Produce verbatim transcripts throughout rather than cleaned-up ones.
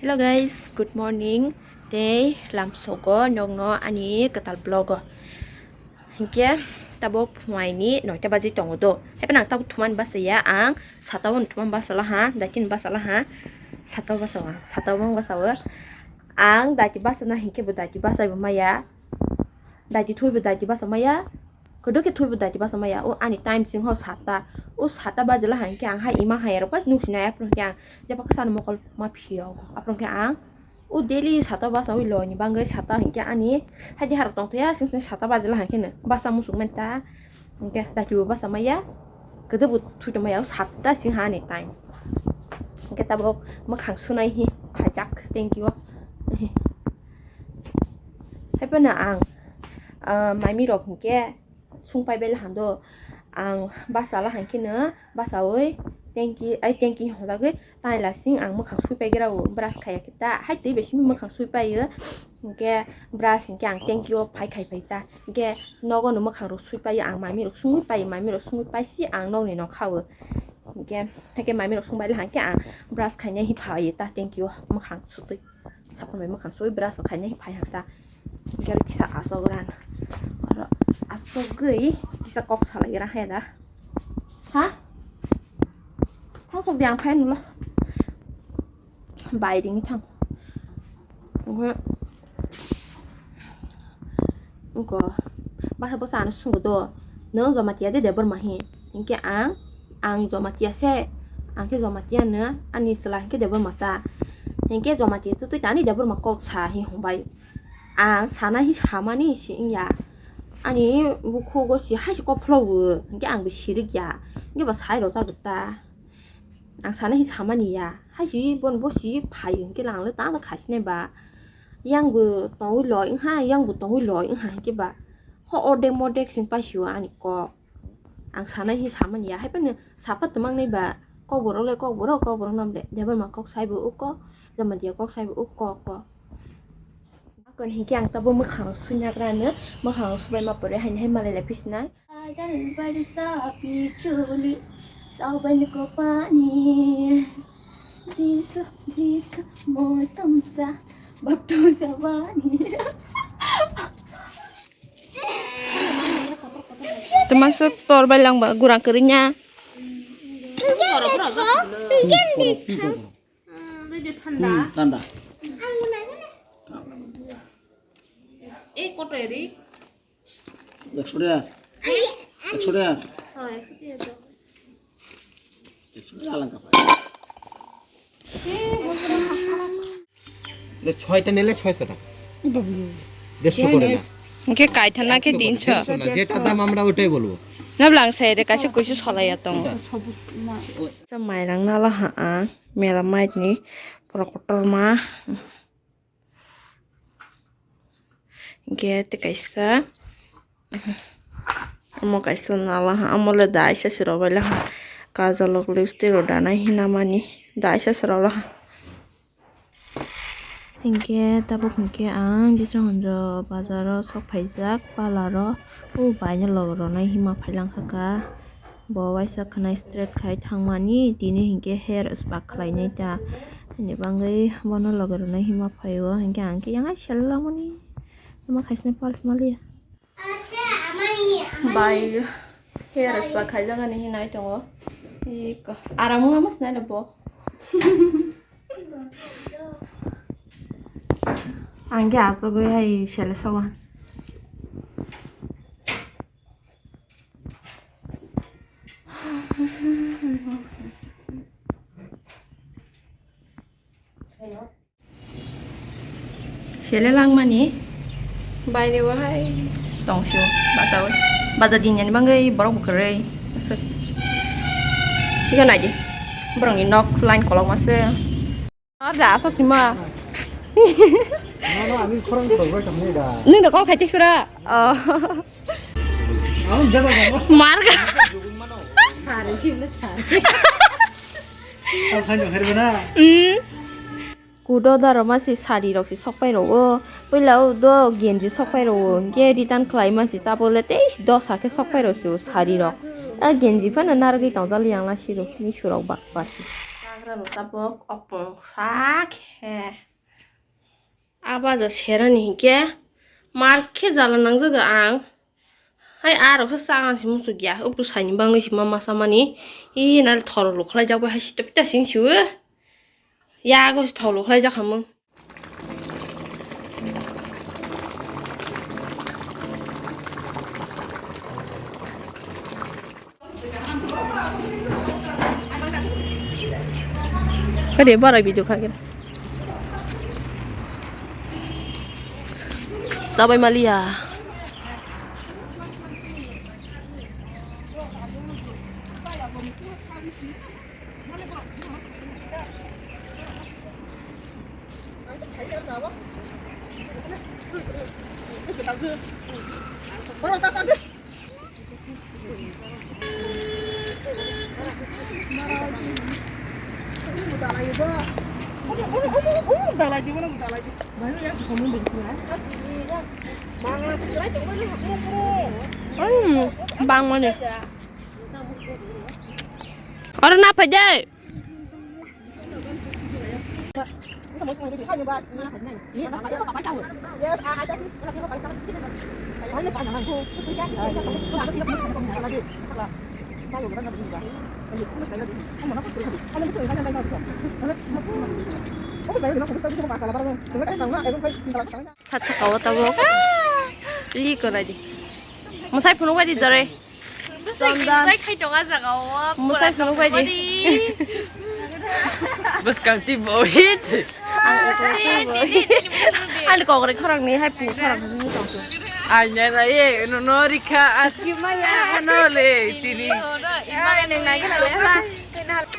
Hello guys, good morning. Tei lamsogo nokno ani kwtal vlogo. Hinkhe tabuk phunaini noita baji tongo do. Haiphano ang tabuk thumani basa ya, ang sata o thumani basa laha, daitini basa laha. Sata o basa ang, sata o basa o. Ang daiti basa na hinkhe bo daiti basa bo maya. Daiti thui bo daiti basa maya. Kwdwkhe thwibo daiti basa maya, o ani time sing ho sata. O sata bajila hinkhe ang hai ima hai rok bas nung sinai, aphuru hinkhe ang jeba kwchano mokol ma phiyo. Aphuru hinkhe ang o daily sata basa wi loni bangwi sata hinkhe ani haidi harok tongthaya sing sing sata bajila hinkhe no basa musuk menta. Hinkhe daiti bo basa maya, kwdwbo thwi tongmaya o sata sing ha ani time. Hinkhe tabuk mwkhang sunai hi phaijak, thank you. Haiphano ang, ah, mami rok hinkhe sung pai bai lahando. Ang basa lahai kheno basawi tanki, ai tanki hwnjagwi tai lasing ang mwkhang sui pai gra o, brush khaiya khe ta, hai twi bai simi mwkhang sui paio. Hinkhe brush hinkhe ang tanki o phai khai phai ta. Hinkhe nogo no mwkhang rok sui paio, ang mami rok sungwi paio, mami rok sungwi paisi ang nokni nok khao. Hinkhe, hinkhe mami rok sung bai lahai khe ang brush khainai hi phaio ta tanki o mwkhang sutwi. Sapor bai mwkhang sui brush rok khainai phai hang ta. Gari kisa asok ran. Oro asok gwi kisa kok salai ran hai da. Ha? Thang sok di ang phai nulo. Bai ring thang. Oho. Engko basa bwsa ano sungo do. Nung Jamatia de Debbarma hi? Hinkhe ang, ang Jamatia se. Ang khe Jamatia no, ani chwla hinkhe Debbarma ta. Hinkhe Jamatia twi twi ani Debbarma kok sa hi hwnbai. Ang sana hi samani si wngya. Ani bukhugo si hai si kok phlogo. Hinkhe ang bo sirik ya. Hinkhe bo sai rojak ta. Ang sana hi samani ya. Hai si bon bo si phai hinkhe lang le ta khasinai ba. Yang bo tongwi loi wngha, yang bo tongwi loi wngha hinkhe ba. Ho odek modek sing paisio ani kok. Ang sanai hi samani ya, haiphano sapa twmangnai ba, kokborok le kokborok, kokborok no le Debbarma kok saibo o kok, Jamatia kok saibo o kok kok. Akon hinkhe ang tabuk mwkhang rok suina grano, mwkhang rok subai ma pore haini hai malai lai phisnai. Adal barsa bichuli, sauban ko pani. Jisu, Jisu, mosam sa, baptu jawani. Twma se tor bai lang ba, gurang kwrwi nya. Thanda. Hmm, thanda. এই কত এরি? একশো টাকা। একশো টাকা। হ্যাঁ, একশো টাকা দাও। একশো টাকা আলাদা পাই। ছয়টা নিলে ছয়শো টাকা। দেড়শো করে না। Hingke kaithana khe একশো করে, তিনশো। দেড়শো না, যেটা দাম আমরা ওটাই বলবো। Nablang sai de kaisa kuisu solai ya tongo. Sa mairang nala ha ang, mela mai ni pura kotor ma. Hingke tei kaisa, omo kaisa nala ha, omo le daisa se rw bai la ha, kajal rok lipstick rok danai hina mani daisa se rw la ha. Hingke tabuk hingke ang Disangonjo bazar o sok phaijak, pala ro o bai no loge rw nai hima phai lang kha kha. Bo waisa khwnai straight khai thangmani, tini hinkhe hair spa khlainai ta. Ani bagwi bono loge rwna hima phaio, hinkhe ang khe yang ai sel langmani. Tamo khaisne pals maliya. Bai hair spa khaijagani hinai tongo. Iko aram wngma sinai bo. Ang khe asugwi hai sele soba. Sele langmani baire o hai tongsi o bata o bata dinani bangwi borok bo kwrwi aswk. Iko naidi borokni nok line kolokma se. Ada aswk tima. Mano ani khorang khorang bai tongni da. Nung da kol khaiti sura. Oh. Ang jaga jaga. Marga. Sari sibla sari. Ang khanjo kharibana. Hmm. Kudo daro masi sari rok si sok pai rogo. Puila o do genji sok pai rogo. Ge return khlai masi tabole tei dos hakhe sok pai rok si sari rok. A genji phano narwgwi tongjali yang la siro. Misu rok bak barsi. Tabok opong sak he. Aba ja serani hinkhe mar khe jala nangjago ang. Hai arok khe sa ang si muchuk ya. Uku saini bangwi si mama samani. I nal thoro lukhlai jak bai hai sita pita sing siwo. Yago si thoro lukhlai jak hamung. Kade bara video kha kira. Sabai maliya. Hmm, bang mani. Oro na phai de. Sacha kawa tabok. Li ko nai di. Musai phunuk bai di dore. Musai phunuk bai di. Bwskang ti bohit. Ani kokre khorang ni hai pu khorang ni tong tu. Ai na na ye no no rikha ati maya no le tini.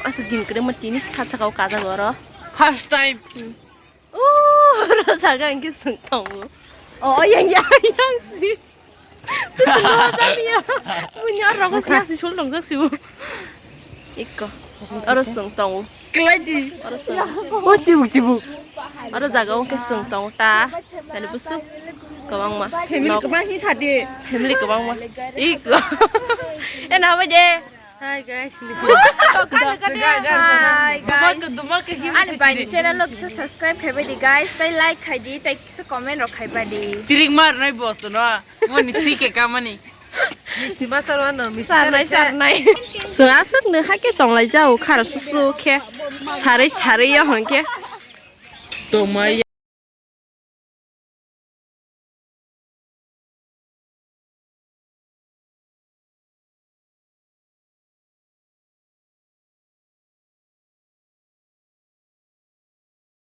Asa din kre mo tini sacha kawa kaja goro. First time. Oro jaga hwnkhe chwng tongo. O, yang, yang, yang si. Kuchung rojak ya. Bunya rogo si, si sul tongjak si. Ikko. Oro chwng tongo. Klaidi. Oro chwng. O, chibuk, chibuk. Oro jaga hwnkhe chwng tongo ta. Tani busuk. Kwbangma. Family kwbang hi sadi. Family kwbangma. Ikko. E na bai je. Hi guys. Hi guys. Ani bai ni channel no kisa subscribe khai bai di guys, tai like khai di, tai kisa comment rok khai bai di. Tirik mar nai boss no. Moni three K kamani. Misti masar wano, misti sarnai, sarnai. So asuk no hake tonglai jau khara susu khe. Sarai sarai ya hon khe. Tongmai